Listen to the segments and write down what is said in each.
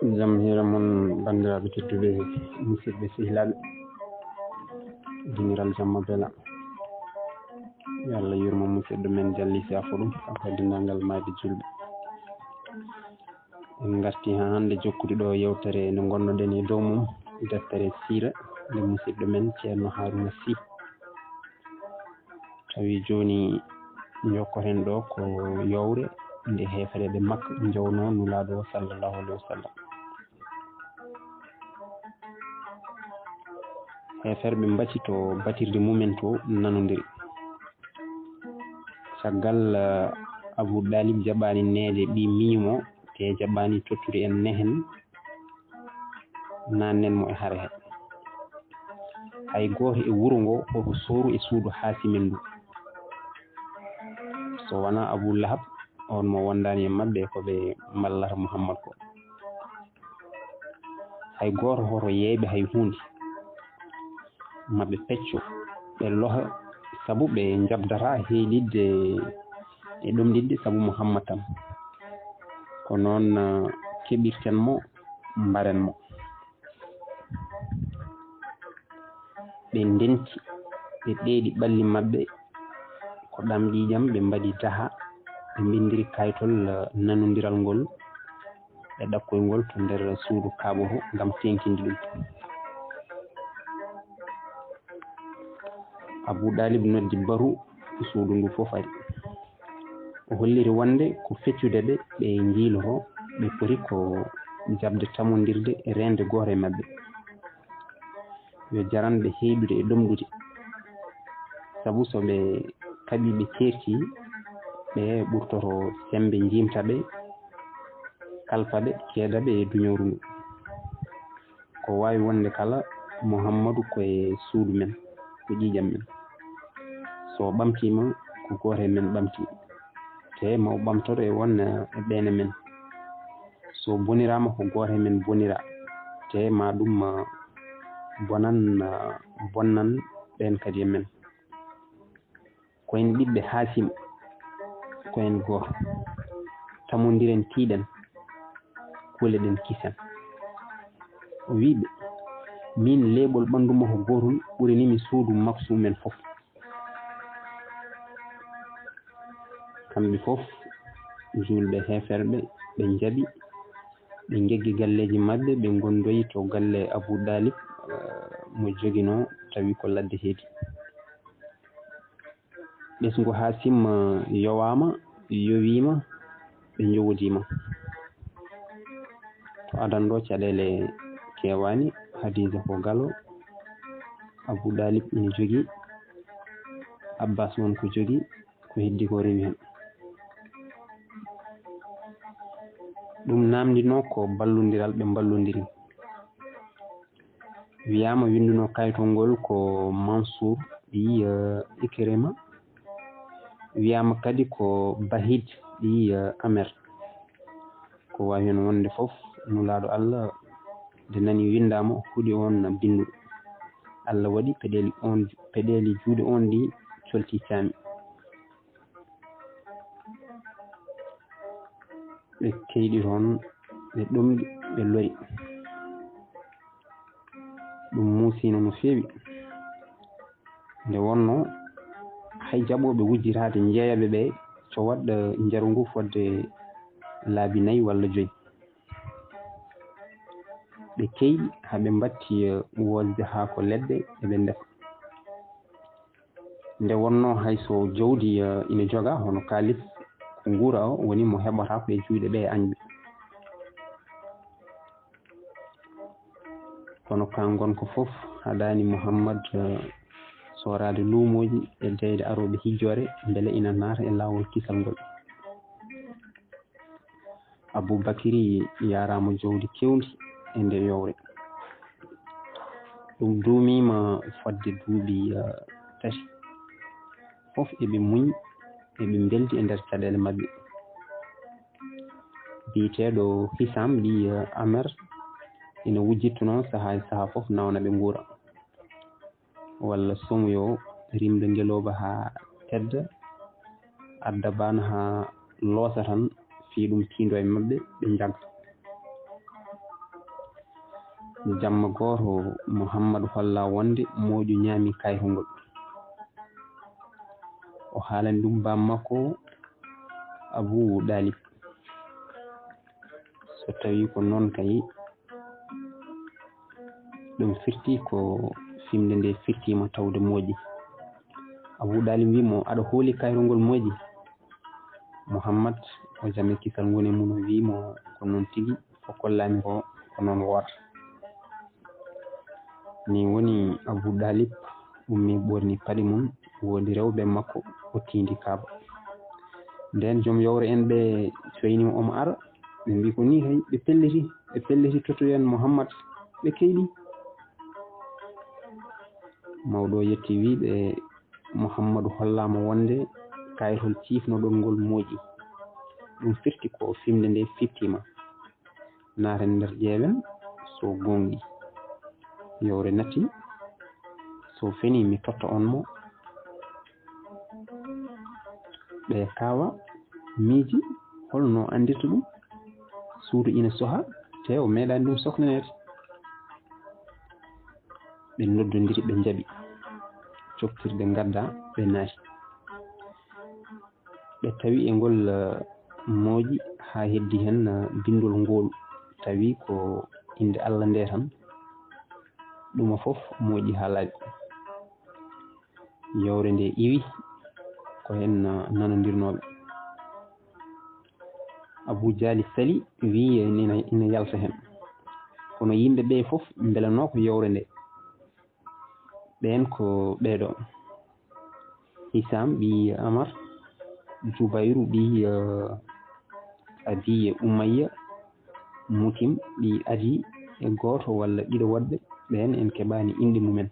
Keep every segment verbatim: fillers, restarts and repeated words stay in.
Jam hiira mon, banndiraaɓe tedduɓe, musidɓe sehilaaɓe, diniral jamma bela. Yo Allah yurmo musidɗo men Jalli Sy Afo ɗum, kanko e denndaangal maayɓe julɓe. En ngarti haa hannde jokkude ɗo yewtere nde ngonnoɗen e dow mum, deftere siira nde musidɗo men Ceerno Haruna Sy. Tawi jooni jokkoten ɗo ko yowre nde heefereɓe Makka njownoo Nulaaɗo o sallallahu alayhi wa sallam. Heeferɓe mbati to batirde mumen to nanondiri. Caggal, eh, Abu Ɗaalib jaɓaani neede ɓii miñi mo, te jaɓaani tottude en nehen, naannen mo e hare he. Hay gooto e wuro ngo hoto sooru e suudu Haasimin ndu. So wonaa Abu Lahab, on mo wondaani e maɓɓe ko ɓe mballata Muhammad ko. Hay gooto hoto yeeyɓe hay huunde. Maɓɓe pecco, ɓe loha, sabu ɓe njabdataa heeɗidde e ɗomɗinde sabu Muhammad tan. Ko noon, ah, keɓirten mo, mbaren mo. Ɓe ndenti, ɓe ɗeeɗi ɓalli maɓɓe ko ɗamƴiiƴam, ɓe mbaɗi daha, ɓe mbinndiri kaytol, eh, nanondiral ngol e ɗakkoy ngol to nder suudu Kaaɓoru ngam teeŋtinde ɗum. Abu Ɗaalib noddi baru suudu ndu fof ari. O holliri wonde ko feccude ɓe, ɓe njiiloto, ɓe poti ko jaɓde tamondirde e reende gooto e maɓɓe. Yo jaran ɓe heyɗude e ɗomɗude. Sabu so ɓe kaɓii ɓe ceertii, ɓe ɓurtoto semmbe njiimta ɓe, kalfa ɓe, ceeda ɓe e duñooru ndu. Ko waawi wonde kala, Muhammadu ko e suudu men, ko ƴiiƴam men. So ɓamtiima, ko gooto e men ɓamti, te ma o ɓamtoro e won e ɓeen e men. So boniraama, ko gooto e men bonira, te ma ɗum, ah, bonan, ah, bonnan ɓeen kadi e men. Ko en ɓiɓɓe Haasim, ko en gooto. Tamondiren, tiiɗen, kuleɗen, kisen. O wi'i ɓe, miin leeɓol ɓanndu makko gootol ɓuranii mi suudu Maksuum en fof. Kamɓe fof, juulɓe heeferɓe, ɓe njaɓi, ɓe njeggi galleeji maɓɓe, ɓe ngondoyi to galle Abu Ɗaalib, eh, mo joginoo, tawi ko ladde heedi. Ɓesngu Haasim, eh, yowaama, yowiima, ɓe njowodiima. To adan ɗo, caɗeele keewaani, Hadiija ko galo, Abu Ɗaalib ina jogii, Abbaas won ko jogii, ko heddi ko rewi heen. Ɗum naamndinoo ko ballondiral ɓe mballondiri. Wiyaama winndunoo kaytol ngol ko Mansuur ɓii, eh, Ikrima. Wiyaama kadi ko Bahij ɓii, eh, Amer. Ko waawi heen wonde fof, Nulaaɗo Allah, nde nani winndaama, huɗi oon binnduɗo. Allah waɗi peɗeeli oon, peɗeeli juuɗe oon ɗi colti caami. Ɓe keyɗi toon, ɓe ɗomɗi, ɓe lori. Ɗum muusiino no feewi. Nde wonnoo, hay jaɓooɓe wujjitaade njeeyaaɓe ɓe, cowat, eh, njaru ngu fodde laabi nayi walla joyi. Ɓe keyɗi haa ɓe mbatti, eh, woosde haako leɗɗe, eɓe ndefa. Nde wonnoo hay so jawdi, eh, ina jogaa, hono kaalis, ko nguura o woni mo heɓata ko e juuɗe ɓe e añɓe. Kono kaa ngonka fof haɗaani Muhammad, eh, sooraade luumooji e jeyde arooɓe hijjoore, mbele ina naata e laawol kisal ngol. Abuu Bakri yaraama jawdi keewndi e nde yowre. Ɗum duumiima fodde duuɓi, eh, tati. Fof eɓe muñ, eɓe mbeldi e nder caɗeele maɓɓe. Biyeteeɗo Hisam ɓii, eh, Amer ina wujjittunoo sahaa e sahaa fof nawna ɓe nguura. Walla somuyo rimɗo ngelooba haa tedda, adda baan haa loosa tan, fii ɗum tiindoo e maɓɓe, ɓe njagga. Jamma gooto, Muhammadu holla wonde moƴƴu ñaami kayrungol. O haalani ɗum baam makko Abu Dalib. So tawii ko noon kay, ɗum firti ko fimde nde firtiima tawde moƴƴi. Abu Dalib wii mo, "Aɗa hooli kayrungol moƴƴi?" Muhammad o jami kisal ngoni mum, o wii mo, "Ko noon tigi, ko kollaami ko, ko noon woota." Ni woni Abu Dalib ummi ɓorni paɗe mum, woodi rewɓe makko, o tiindi Kaaba. Nden joom yowre en ɓe coyni mo omo ara, ɓe mbii, "Ko ni kay, ɓe pelliti, ɓe pelliti totoyen Muhammad, ɓe keyɗi." Mawɗo o yetti wii ɓe, "Muhammadu hollaama wonde kayrol ciifnoɗon ngol moƴƴi. Ɗum firti ko fimde nde fiftiima. Naaten nder ƴeewen so goonɗi." Yowre natti, "So fenii mi totta on mo." Ɓe kaawa miiji holno anndirta ɗum. Suudu ina soha, te o meeɗaani ɗum soknaneede. Ɓe noddondiri, ɓe njaɓi. Coktirɗe ngadda, ɓe naati. Ɓe tawi e ngol, eh, mooƴi haa heddi heen, eh, binndol ngool. Tawi ko innde Allah nde tan. Ɗuma fof mooƴi haa laaɓi. Yowre nde iwi ko heen, eh, nanondirnooɓe. Abu Jali sali, wii ina, ina yalta heen. Kono yimɓe ɓe fof mbelanoo ko yowre nde. Ɓeen ko ɓeeɗo: Hisam ɓii Amar, Jubayru ɓii, eh, Abi Umayya, Mutim ɓii Adi, e gooto walla ɗiɗo woɗɓe, ɓeen en keɓaani inɗe mumen.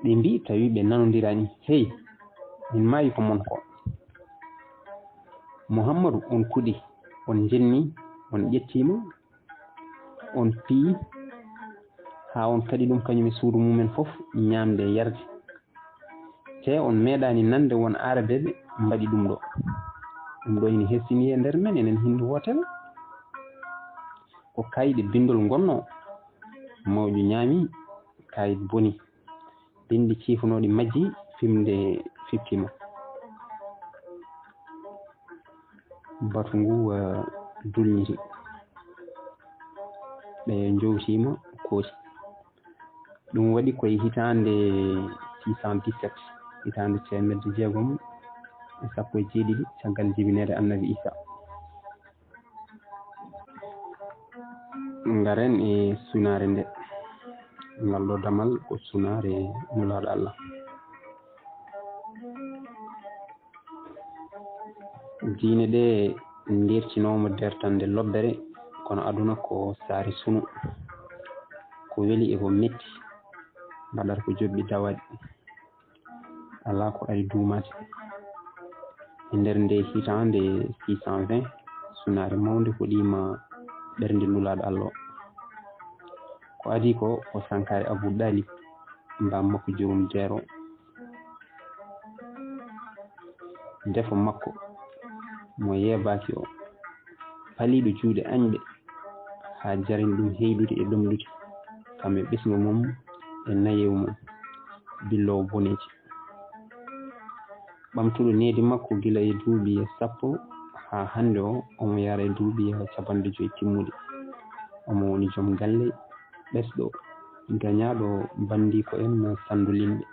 Ɓe mbii, tawi ɓe nanondiraani: "Hey, min maayi ko mon ko. Muhammadu, on kuɗi, on njenni, on ƴettiima, on piyi, haa on kaɗi ɗum kañum e suudu mumen fof, ñaamde e yarde. Te on meeɗaani nande won Aarabeeɓe mbaɗi ɗum ɗo. Ɗum ɗo ina hersini e nder men, enen hinndu wootere." Ko kayɗe binndol ngonnoo. Mawƴo ñaami, kayit boni. Binndi ciifunooɗi majji, fimde fiftiima. Batu ngu, eh, dulniti. Ɓe njowtiima kooti. Ɗum waɗi koye hitaande six cent dix-sept, hitaande teemedde jeegom e sappo e jeeɗiɗi caggal jibinere Annabi Isa. Ngaren e sunaare nde. Ngal ɗo damal ko sunaare Nulaaɗo Allah. Diine ɗe ndeertinooma dertande lobbere, kono aduna ko saare sunu. Ko weli e ko metti, mbaɗata ko joɓɓi dawaɗi. Alaa ko ari duumaade. E nder nde hitaande six cent vingt, sunaare mawnde hoɗiima ɓernde Nulaaɗo Allah o. Ko adii ko, ko sankaare Abu Ɗaalib, baam makko jorum deero. Defo makko mo yeebaaki o, paliiɗo juuɗe añɓe, haa jarani ɗum heyɗude e ɗomɗude, kam e ɓesngu mum e nayewu mum, billoowo boneeji. Ɓamtuɗo needi makko gila e duuɓi sappo haa hannde o, omo yahra e duuɓi cappanɗe joy timmuɗi. Omo woni joom galle, ɓesɗo, gañaaɗo banndiiko en sanndolinɓe.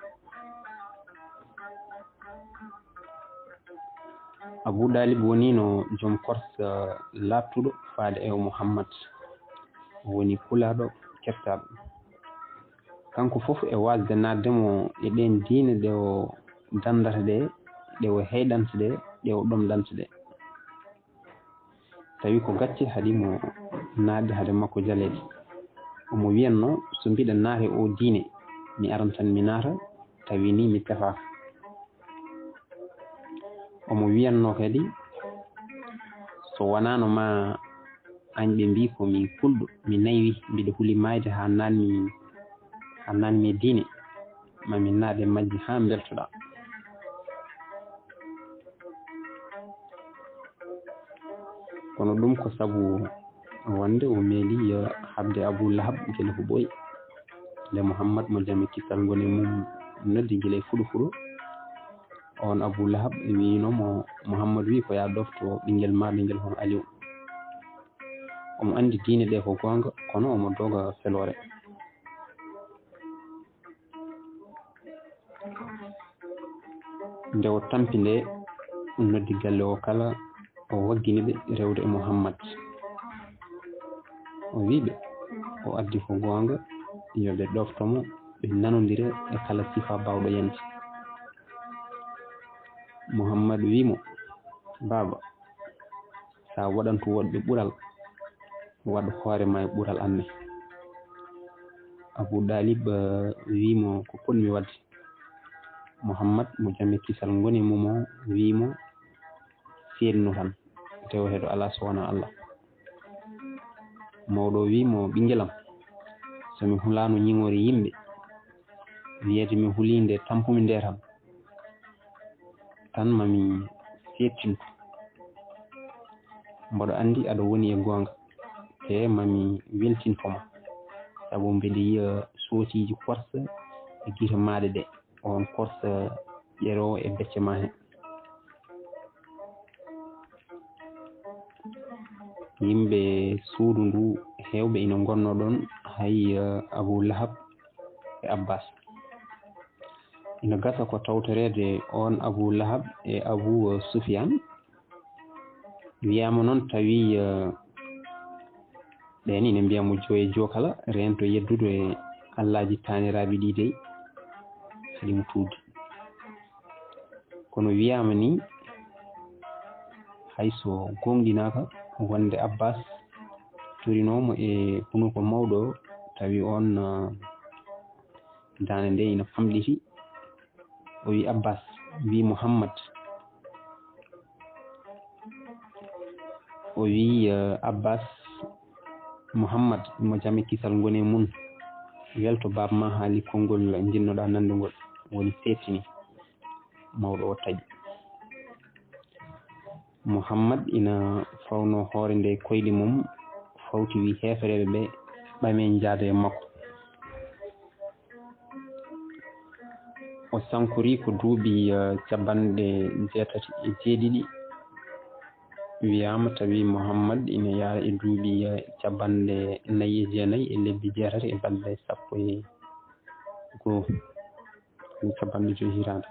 Abu Ɗaalib woniino joom korsa laaɓtuɗo faade e Muhammad, woni pulaaɗo keɓtaaɗo. Kanko fof e waasde naatde mo e ɗeen diine ɗe o danndata ɗe, ɗe o heyɗanta ɗe, ɗe o ɗomɗanta ɗe. Tawi ko gacce haɗi mo naatde hade makko jaleede. Omo wiyatnoo, "So mbiɗa naata e oo diine, mi aran tan mi naata, tawi ni mi tefaaka." Omo wiyatnoo kadi, "So wonaano ma añɓe mbii ko mi kulɗo, mi naywi, mbiɗa huli maayde haa naatmi, haa naatmi e diine, ma mi naat e majji haa mbeltoɗaa." Kono ɗum ko sabu wonde o meeli, eh, haɓde Abu Lahab gila ko ɓooyi. Nde Muhammad mo jam e kisal ngoni mum noddi gila e fuɗo fuɗo, on Abu Lahab wiino mo, Muhammad wi ko ya ɗofto ɓinngel ma, ɓinngel hono Aliou. Omo anndi diine ɗe ko goonga, kono omo doga feloore. Nde o tampi nde, noddi galle o kala, o waggini ɓe rewde e Muhammad. O wi ɓe, o addi ko goonga, yo ɓe ɗofto mo, ɓe nanondira e kala sifa baawɗo yande. Muhammad wi mo, "Baaba, sa waɗantu woɗɓe ɓural, waɗ hoore ma e ɓural anne." Abu Ɗaalib, eh, wi mo, "Ko potmi waɗde?" Muhammad mo jam e kisal ngoni mum o wi mo, "Seedno tan, rew heɗo alaa so wonaa Allah." Mawɗo o wi mo, "Ɓinngel am, so mi hulaano ñiŋoore yimɓe, wiyeede mi hulii nde tampumi nde tan, tan mami seedtintu. Mboɗo anndi aɗa woni e goonga, te mami weltinto ma, sabu mbeɗa yiya soosiiji korsa e gite maaɗa ɗe, on korsa ƴeroowo e becce ma he." Yimɓe suudu ndu heewɓe ina ngonnoo ɗoon, hay, eh, Abu Lahab e Abbas. Ina gasa ko tawtoreede on Abu Lahab e Abu Sufyaan. Wiyaama noon tawi, eh, ɓeen ina mbiya mo joo e joo kala reento yeddude e allaaji taaniraaɓe ɗii dey, haɗi mo tuubde. Kono wiyaama ni, hay so gooŋɗinaaka, wonde Abbas torinoo mo e hunuko mawɗo, tawi on, eh, daande nde ina famɗiti. O wi Abbas, wi Muhammad. O wi, eh, Abbas, "Muhammad, mo jam e kisal ngoni e mum, welto baaba ma haali konngol njiɗnoɗaa nanndugol, woni seedtini." Mawɗo o taƴi. Muhammad ina fawnoo hoore nde e koyɗe mum, fawti wi heefereeɓe ɓe, "Ɓamee njaada e makko." O sankorii ko duuɓi, eh, cappanɗe jeetati e jeeɗiɗi. Wiyaama tawi Muhammad ina yahra e duuɓi, eh, cappanɗe nayi e jeenayi e lebbi jeetati e balɗe sappo e goo, cappanɗe joyi hitaande.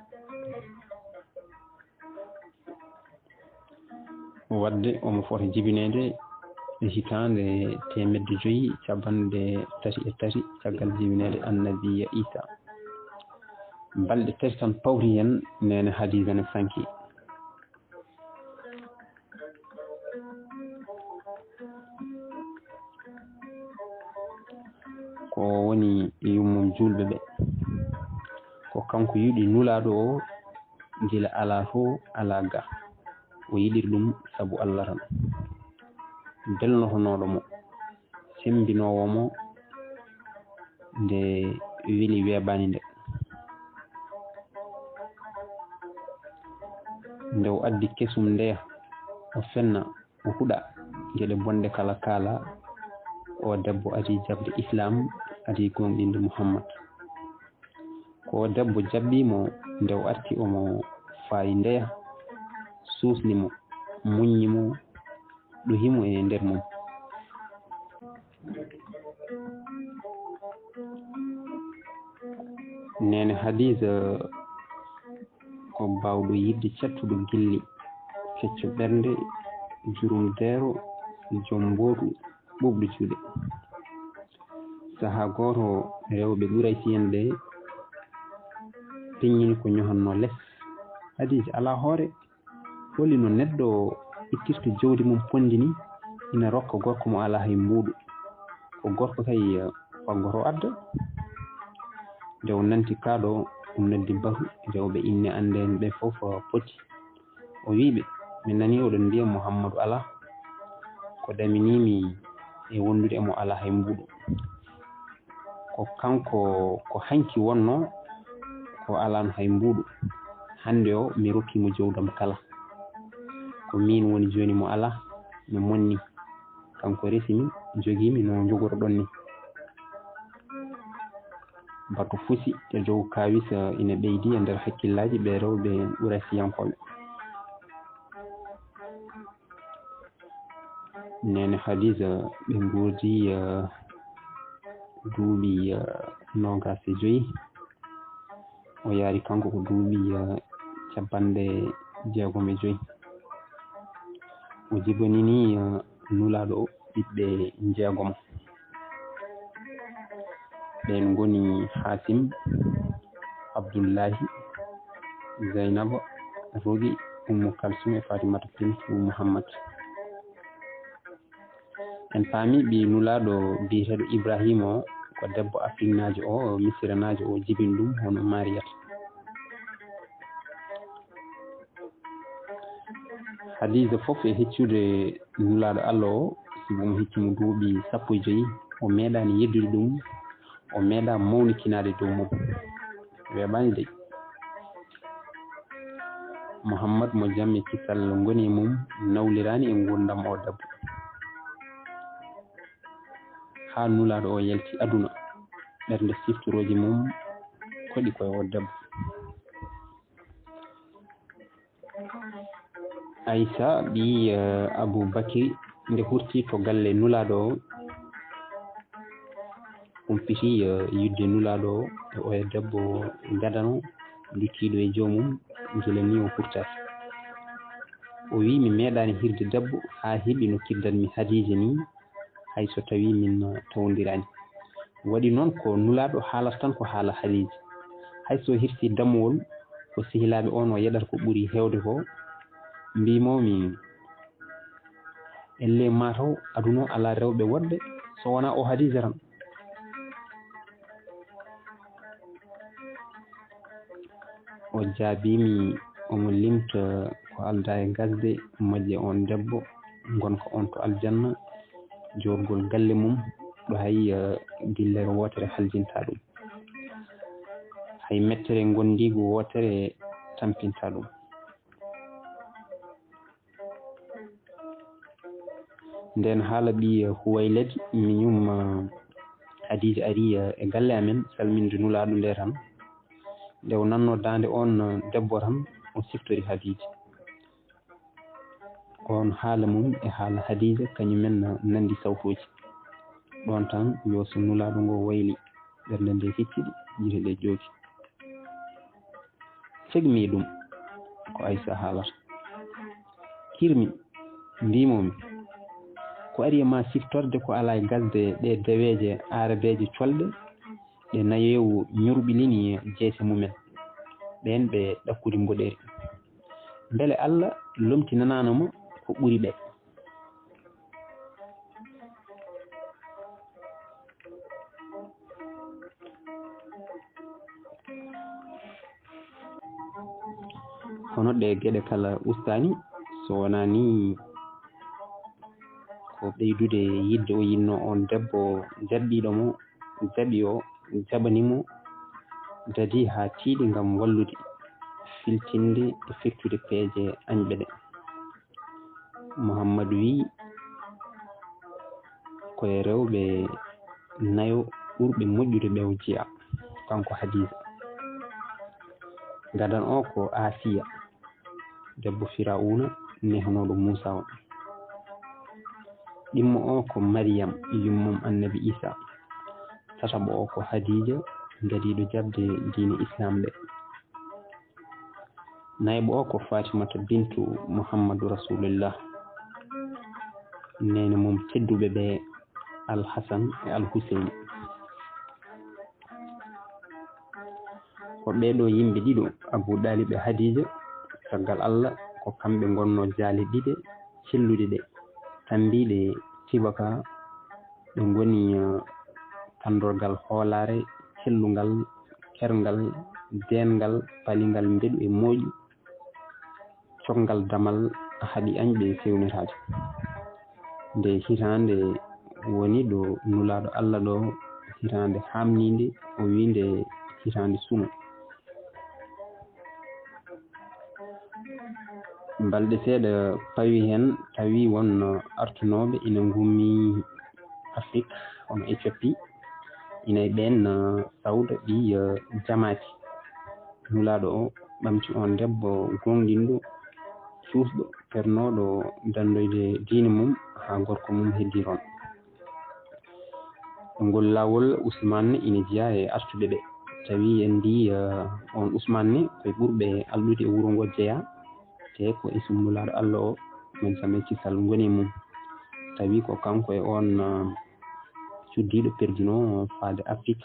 Waɗde omo fota jibineede e hitaande teemedde joyi cappanɗe tati e tati caggal jibineede Annabiya Iisaa. Balɗe tati tan pawti heen, neene Hadiija ne sanki. Ko woni yummum juulɓe ɓe. Ko kanko yiɗi Nulaaɗo o gila alaa to, alaa ga. O yiɗiri ɗum sabu Allah tan. Belnotonooɗo mo, semmbinoowo mo nde weli weeɓaani nde. Nde o addi kesum ndeya, o fenna, o huɗa geɗe bonɗe kala kaala, o debbo adii jaɓde Islaam, adii gooŋɗinde Muhammad. Ko o debbo jaɓɓii mo, nde o arti omo faayi ndeya, suusni mo, muññi mo, ɗuhi mo e nder mum. Neene Hadiija ko baawɗo yiɗde, cattuɗo gilli, kecco ɓernde, jurum deero, joom mbooɗu, ɓuuɓɗo juuɗe. Sahaa gooto, rewɓe Quraysiyen ɓe peññini ko ñohannoo les. Hadiija, alaa hoore, holi no neɗɗo ittirta jawdi mum ponndi ni, ina rokka gorko mo alaa hay mbuuɗu? Ko gorko kay, eh, faggoto adda. Nde o nanti kaa ɗo, o noddi batu, rewɓe inne anndeen ɓe fof, eh, poti. O wi ɓe, "Mi nanii oɗon mbiya Muhammadu alaa. Ko ɗaminii-mi e wondude e mo alaa hay mbuuɗu. Ko kanko, ko hanki wonnoo, ko alaano hay mbuuɗu. Hannde o, mi rokkii mo jawdam kala. Ko miin woni jooni mo alaa, mi monni." kanko resi mi, jogii mi no njogorɗon ni. Batu fusi e dow kaawisa ina ɓeydi e nder hakkillaaji ɓee rewɓe Quraysiyankooɓe. Neene Hadiija ɓe nguurdi, eh, duuɓi, eh, noogaas e joyi. O yaari kanko ko duuɓi, eh, cappanɗe jeegom e joyi. O jibinani, eh, Nulaaɗo o ɓiɓɓe njeegomo. Ɓeen ngoni Haasim, Abdullaahi, Zaynaba, Rogi, Ummu Kalsum e Faatimata bintu Muhammad. En paami ɓii Nulaaɗo biyeteeɗo Ibraahiima o ko debbo Afriknaajo o, Misiranaajo o jibini ɗum hono Maariyata. Hadiija fof e heccude Nulaaɗo Allah o, sibu omo hecci mo duuɓi sappo e joyi, o meeɗaani yeddude ɗum, o meeɗaa mawnikinaade dow mum. Weeɓaani dey. Muhammad mo jam e kisal ngoni e mum nawliraani e nguurndam o debbo. Haa Nulaaɗo o yalti aduna, ɓernde siftorooji mum koɗi koye o debbo. Aysa ɓii, eh, Abu Bakri nde hurti to galle Nulaaɗo o, humpiti, eh, yidde Nulaaɗo o e oya debbo gadano luttiiɗo e joomum gila ni o hurtaaki. O wiyi, "Mi meeɗaani hirde debbo haa heɓi no kirdanmi Hadiija ni, hay so tawii min tawondiraani." Waɗi noon ko Nulaaɗo haalata tan ko haala Hadiija. Hay so hirsi dammuwol, ko sehilaaɓe on o yeɗata ko ɓuri heewde ko, mbiimo mi, "Ellee mataw aduna o alaa rewɓe woɗɓe so wonaa o Hadiija tan." O jaabii mi, omo limta ko aldaa e gasde moƴƴa on debbo, ngonka on to aljanna, joorgol galle mum, ɗo hay, eh, dillere wootere haljintaa ɗum. Hay mettere ngondiigu wootere tampintaa ɗum. Nden haala ɓii Huwaylad, miñum, eh, Hadiija ari, eh, e galle amen, salminde Nulaaɗo nde tan. Nde o nannoo daande on, eh, debbo tan, o siftori Hadiija. On haala mum e haala Hadiija, kañumen, eh, nanndi sawtuuji. Ɗon tan, yo so Nulaaɗo ngo wayli, ɓernde nde hicciɗi, gite ɗe jooki. Cegmi ɗum, ko Aysa haalata. Kirmi, mbiimo mi, ko ari e ma siftorde ko alaa e gasde ɗe deweeje aarabeeje colɗe, ɗe nayeewu ñurɓilini jeese mumen, ɓeen ɓe ɗakkudi mboɗeeri. Mbele Alla lomtinanaano ma ko ɓuri ɓe? Kono ɗe geɗe kala ustaani, so wonaa ni ko ɓeydude yiɗde o yiɗnoo on debbo jaɓɓiiɗo mo, jaɓi o, jaɓani mo, dadi haa tiiɗi ngam wallude, filtinde e firtude peeje añɓe ɗe. Muhammadu wiyi, ko e rewɓe nayo ɓurɓe moƴƴude ɓe o jiya, kanko Hadiija. Gadan o ko Asiya, debbo Firawuna nehnooɗo Muusa o. Ɗimmo o ko Mariyam, yummum Annabi Isa. Tataɓo o ko Hadiija, gadiiɗo jaɓde diine Islaam ɗe. Nayɓo o ko Fatimata bintu Muhammadu Rasulillah, neene mum tedduɓe ɓe Al Hasan e Al Huseyni. Ko ɓee ɗoo yimɓe ɗiɗo, Abu Ɗaalib e Hadiija, caggal Alla, ko kamɓe ngonnoo jaale ɗiɗe celluɗe ɗe, tammbiiɗe tibaka, ɗe ngoni, eh, tanndorgal hoolaare, cellungal, kerngal, deenngal, palingal mbeɗu e mooƴu, cokngal damal haɗi añɓe feewnitaade. Nde hitaande woni ɗo Nulaaɗo Alla ɗo, hitaande haamniinde, o wiyi nde hitaande suno. Balɗe seeɗa pawi heen, tawi won artunooɓe ina ngummi Afrik, hono Éthiopie, ina e ɓeen Sawda ɓii Jamaati. Nulaaɗo o ɓamti oon debbo goongɗinɗo, cuusɗo, pernooɗo danndoyde diine mum haa gorko mum heddii toon. Ngol laawol Usmaan ina jeyaa e artuɓe ɓe. Tawi en mbiyi, eh, oon Usmaan ne ko e ɓurɓe alɗude e wuro ngo jeyaa, te ko e sunnulaaɗo Allah o, men same kisal ngoni mum. Tawi ko kanko e oon, eh, cuddiiɗo perduno faade Afrik,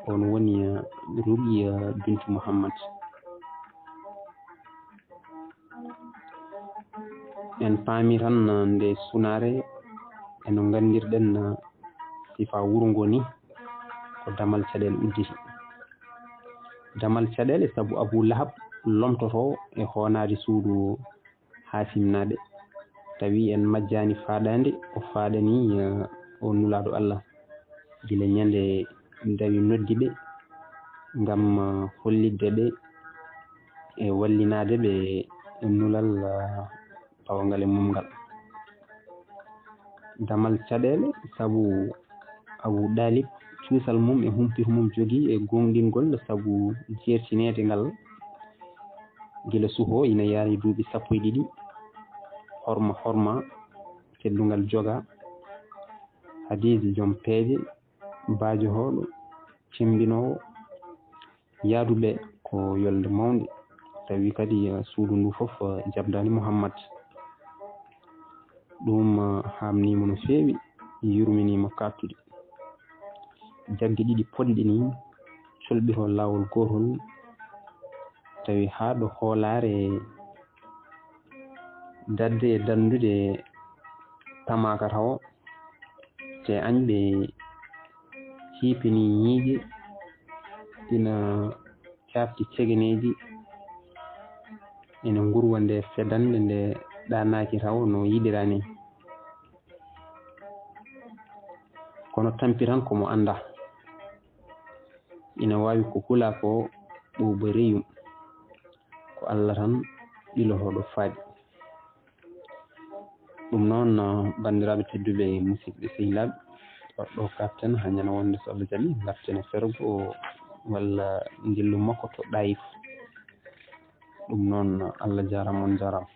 oon woni, eh, Ruqiya bintu Muhammad. En paami tan, eh, nde sunaare e no nganndirɗen, eh, sifa wuro ngo ni, ko damal caɗeele udditi. Damal caɗeele sabu Abu Lahab lomtoto e hoonaade suudu Haasimnaaɓe. Tawi en majjaani faaɗaande o faaɗani, eh, o nulaaɗo Allah. Gila ñande dawi noddi ɓe ngam, eh, hollitde ɓe e wallinaade ɓe e nulal, eh, pawangal e mum ngal. Damal caɗeele sabu Abu Ɗaalib, cuusal mum e humpito mum jogii e goongɗingol sabu jeertineede ngal. Gila suhoo ina yaari duuɓi sappo e ɗiɗi, horma, horma, teddungal joga, hadiis joom peeje, baajorooɗo, cemmbinoowo, yahduɓe ko yolnde mawnde, tawi kadi, eh, suudu ndu fof, eh, jaɓdaani Muhammad. Ɗum, eh, haamnii mo no feewi, yurminii mo kaɗtude. Jagge ɗiɗi poɗɗe nii, colɓitoo laawol gootol, tawi haa ɗo hoolaare dadde e danndude tamaaka tawo, te añɓe hiipinii ñiiƴe, ina caafti cegeneeji, ina ngurwa nde fedannde nde ɗaanaaki tawo no yiɗiraa ni. Kono tampi tan ko mo anndaa. Ina waawi ko hulaa ko ɓuuɓa reyum. Ko Allah tan ɓilotooɗo faaɗi. Ɗum noon, banndiraaɓe tedduɓe, musidɓe sehilaaɓe, waɗɗo kaaɗten haa ñande wonde so Allah jaɓi, ngarten e fergo walla njillu makko to Ɗaayif. Ɗum noon, Allah jaaraama, on jaaraama.